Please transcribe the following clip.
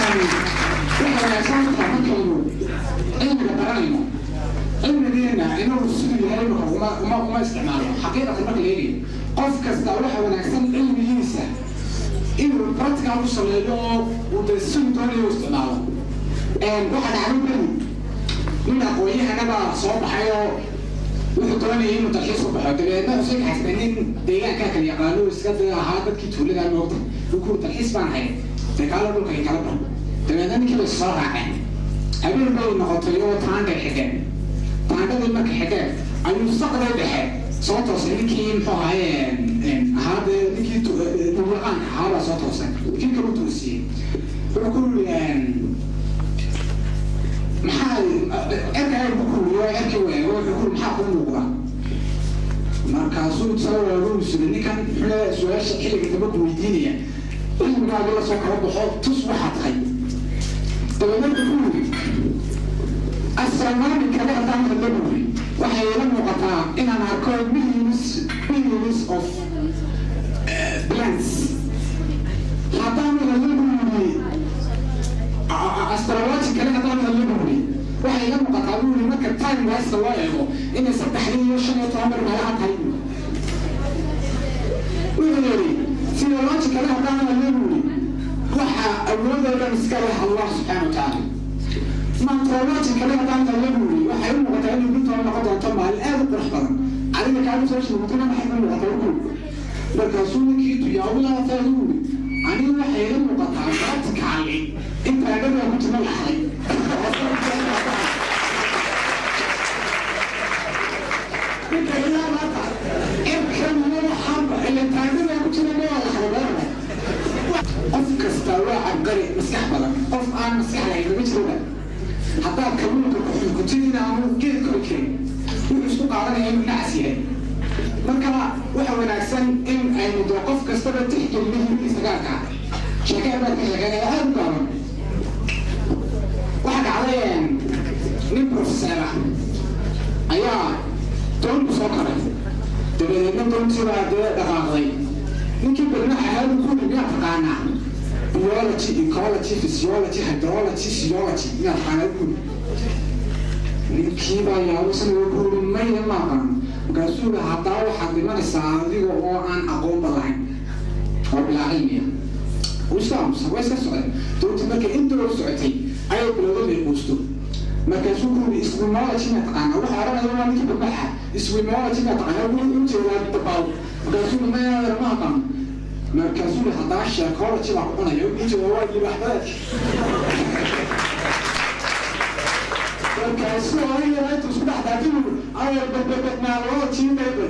Waxa wanaagsan tahay markaynu cilmiga baranayno, cilmigeena inuu siduu yahay imika uma isticmaalo. Xaqiiqatan marka la eegayo, qof kasta waxa wanaagsan cilmigiisa inuu practical ku sameeyo oo uu dee siduu doonayo u isticmaalo. Waxaa dhacday beri nin aqoon-yahana baa soo baxay oo wuxuu doonayay inuu dalxiis u baxo. Dabeedna wuxuu soo kaxaystay nin deegaankaa kala yaqaano, iska dee ahaa dadkii tuulada moogta. Wuxuu dalxiis baan ahay, dee kaala dhulka ay kala bar. Dabeedna ninkii bay soo raaceen. Habeen bay noqotay oo taangay xidheen. Taangadii marka xidheen ayuu saqday dhexe soo toosay ninkii, muxuu ahaye, ahaa dee ninkii dhulyaqaanka ahaa baa soo toosay. Kii kalu toosiyey, wuxuu ku yiri, maxaa erka ay ku kuriyo? Erkii weego, wuxuu ku, maxaa kuu muuqda? Markaasuu soo waagu sida ninkan muxuu su-aasha xilliga dambe ku weydiinaya, cilmigaaga la soo kala baxo, tus waxaa tahay. Dabeedna wuxuu ku yiri, astronomically haddaan hadlo, buri, waxay ila muuqataa inaan arko millions, billions of planets. Haddaan hadlo, buri, astrologically haddaan hadlo, buri, waxay ila muuqataa, buri, marka time wise loo eego inay 3:15 mar meelaha tahay, buri. Wuxuu yidhi, theologically haddaan hadlo, buri, waxa awoodoo dhan iska leh Allah subxaana wa tacaala. Meteorologically haddaan hadlo, buri, waxay u muuqataa inay guntoo noqon doonto maalin aad u qurux badan. Adiga kaagu soo sheegtana maxay ku muuqataa ku? Markaasuu ninkii tuyaawilaataa yuri, aniga waxay ila muuqataa practically in taagada ku jirma la xaday. Ninka ilaa maanta cirkan iyo waxaanba ila taagada ku jira ma waa la xaday. Qof kasta waa cabqari, maskax badan. Qof aan maskax lahayn lama jiroba. Haddaad kalluunka ku xukuntid inaanu geed kori karin, wuxuu isku qaadanaya inuu nacas yahay. Marka waxa wanaagsan in aynu dee qof kastaba tixgelino himidiisa gaarka ah. Sheekeen baad ka sheekeynaya aada u gaaban. Waxaa dhacday nin professor ah ayaa doon ku soo koray. Dabadeedna doontii baa dee dhaqaaqday. Ninkii badnaha ahaa ku yiri, miyaa taqaanaa biology, ecology, physiology, hydrology, physiology? Miyaa taqaanaa, ku yiri. Ninkii baa yaabusan, ku yiri, maya, ma aqaan. Markaasuu yiri, haddaa waxaad dhimanaysaa adiga oo aan aqoonba lahayn oo bilaa cilmiya. Uu iska aamusan, waa iska socday. Doontii markay intooda socotay ayay bilowday inay quusto. Markaasuu ku yiri, swimology ma taqaanaa? Waxa odhanaya waa ninkii badbaxa. Swimology ma taqaanaa? Wuxuu u jeedaa dabaal. Markaasuu yiri, maya, ma aqaan. Markaasuu yiri, haddaa sheekology baa ku cunaya. Wuxuu jeedaa waa libaax. Markaasuu aniga intuu isku dhex daatay, ayar badbadmaalology.